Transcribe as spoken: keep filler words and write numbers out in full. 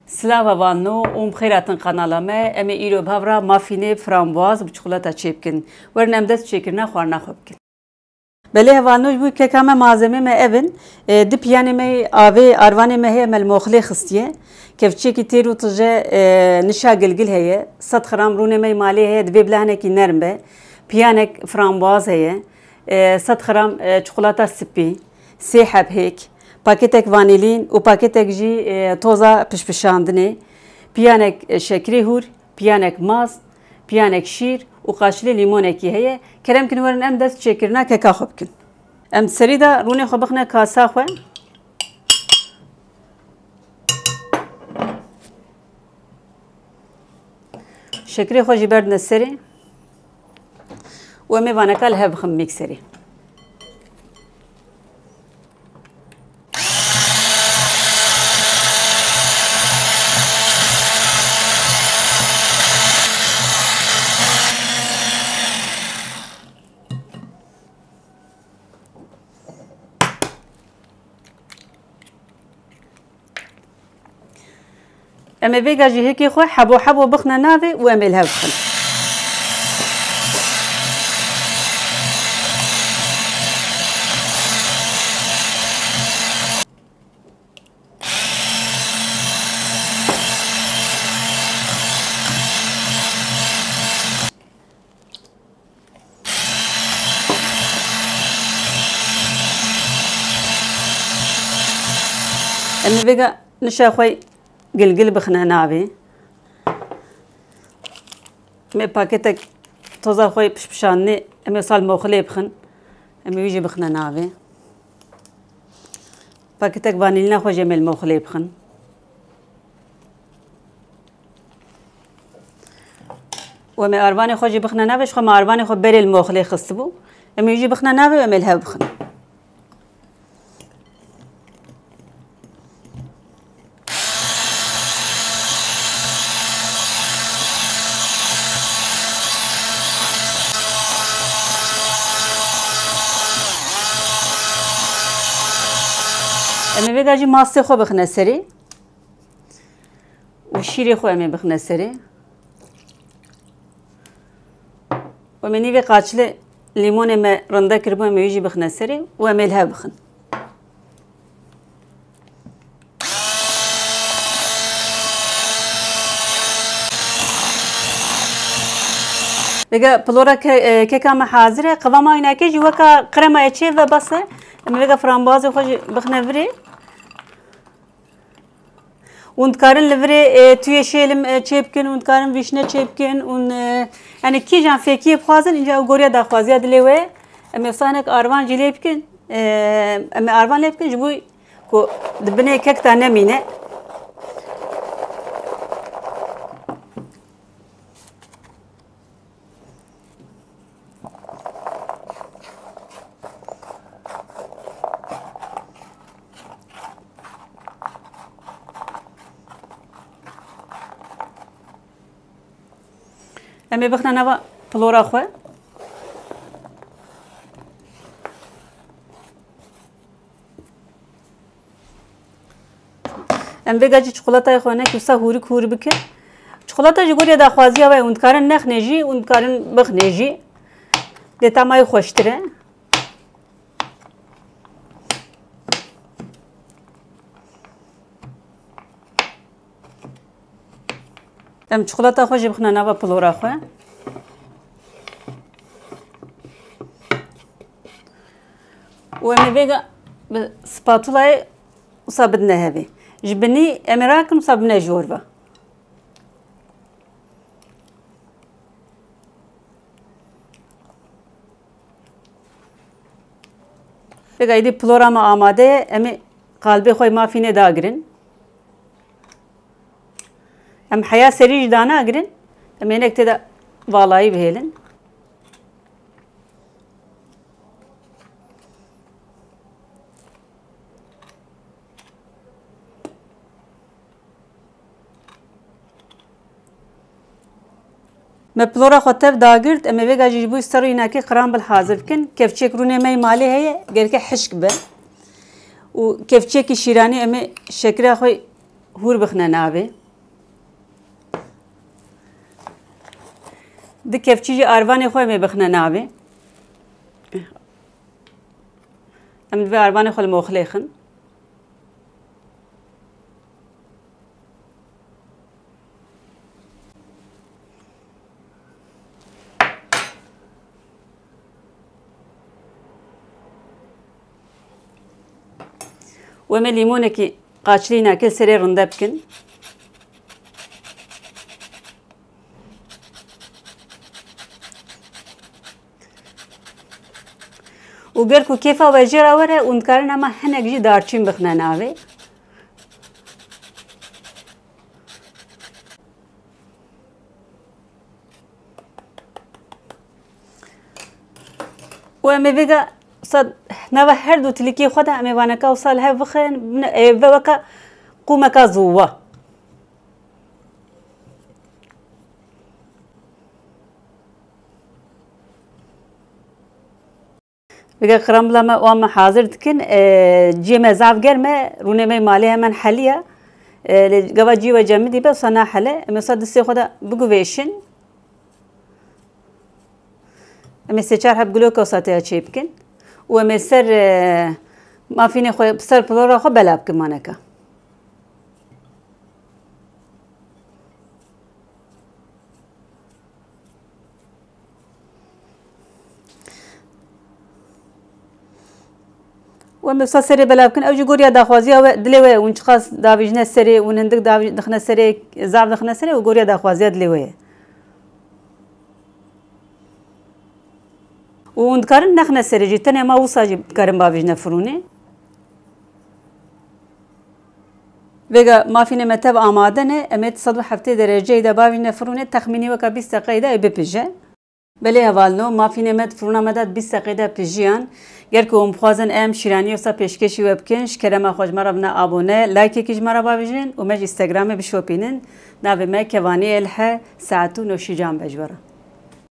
Silav hevalno û bi xêr hatin kanala me. Em ê îro bi hev re mafînê frambuaz bi çikolata çêbikin. Werin em dest çêkirina xwarina xwe bikin. Belê hevalno, ji bo keka me malzemê me ev in. E, du piyanê me yê avê arvanê me heye, me li moxilê xistiye. Kevçiyekî têr û tije, e, nişa gilgil heye. Sed gram rûnê me yê malê heye, divê bila hinekî nerm be. Piyanek frambuaz heye. E, sed gram, e, çikolata spî. Sê heb hêk. Paketek vanîlîn û paketek jî, e, toza pişpişandinê. Piyanek, e, şekerê hûr. Piyanek mast, piyanek şîr û qaçilê lîmonekî heye. Kerem kin werin em dest çêkirina keka xwe bikin. Em serî de rûnê xwe bixine kasa xwe. Şekerê xwe jî berdine serê. Û em ê vaneka li hev bixin mîkserê. Em ê vêga jî hêkê xwe hebo hebo bixine navê û em ê li hev bixin. Em ê vêga nişa xwe gilgil bixine navê. Em ê paketek toza xwe pişpişandinê, em ê sal moxilê bixin. Em ê wî jî bixine navê. Paketek vanîlîna xwe jî em ê li moxilê bixin. Û em ê arvanê xwe jî bixine navê, ji xwe me arvanê xwe berê li moxilê xistibû. Em ê jî bixine navê û em ê li hev bixin. Em ê vêga jî mastê xwe bixine serê. Û şîrê xwe em ê bixine serê. Û em ê nîvê qaçilê lîmonê me rinde kiribû, em ê wî jî bixine serê û em ê li hev bixin. Vêga pilora ke-, e, keka me hazir e. Qivama wînakê jî weka kremaya çêv e, bes e. Em ê vêga frambuazê xwe jî bixine virê. Hûn dikarin li virê, e, tuyê şêlim, e, çêbikin, hûn dikarin vîşne çêbikin, hûn, e, yani kîjan fêkiyê bixwazin, înca ew goriya daxwaziya dilê we. Em ê wisa hinek arvan jî lê bikin. E, em ê arvan lê bikin ji bo ku di binê kek de nemîne. Em ê bixine nava pilora xwe. Em vêga jî çikolatayê xwe hinek wisa hûrik hûr bikin. Çikolata ji gorî daxwaziya we, hûn dikarin nexinê jî, hûn dikarin bixinê jî. Lê tama wî xweştir e. Em çikolata xwe jî bixine nava pilora xwe. Û em ê vêga bi spatulayê wisa bidine hevê. Ji binî em ê rakin wisa bine jor ve. Vêga êdî pilora me amade ye. Em ê qalbê xwe yê mafînê dagirin. Em heya serî jî danagirin. Em ê hinek tê de valayî bihêlin. Me pilora xwe tev dagirt, em ê vêga jî ji bo ser û înakê qrambil hazir bikin. Kevçiyek rûnê me yê malê heye, gereke hişk be. Û kevçiyekî şîranî em ê şekira xwe hûr bixine navê. Du kevçî jî arvanê xwe em ê bixine navê. Em divê arvanê xwe li moxilê xin. Û em ê lîmonekî qaçilî nake li serê rinde bikin. Û ger ku kêfa we jê re were, hûn dikarin hema hinek jî darçîn bixine navê. Û em ê vêga wisa nava her du tilîkiyê xwe de em ê vaneka wisa li hev bixin, ê bibe weke qûmeka zûwa. Vêga krambula me wan me hazir dikin. E, ciyê me zaf germ e, rûnê me malê hemen heliye. E, lê gava ciyê we cemidî be, wisa nahele. Em ê wisa distê xwe de biguvêşin. Em ê sê çar heb guloka wisa têya çê bikin. Û em ê ser, e, mafînê xwe, ser pilora xwe bela bikin maneka. Û em wisa serê belav kin, ew jî goriya daxwaziya we, dilê we ye, hûn çiqas davîjine serê, hûn hindik davî-, dixine serê, zaf dixine serê û goriya daxwaziya dilê we ye. Û hûn dikarin nexine serê jî, tenê ma wisa jî dikarin bavîjine firûnê. Vêga mafînê me tev amade ne, em ê di sed û heftê dereceyê de bavîjine firûnê, texmînî weka bîst deqeyê de ê bipije. Belê hevalino, mafînê me di firûna me de di bîst deqeyê de pijiyan. Ger ku hûn bixwazin em şîraniyê wisa pêşkêşî we bikin, ji kerema xwe ji me re bine abone, likeekî ji me re bavêjin û me ji Instagramê bişopînin. Navê me Kevanî Elhe, saet û noşîcan be ji we re.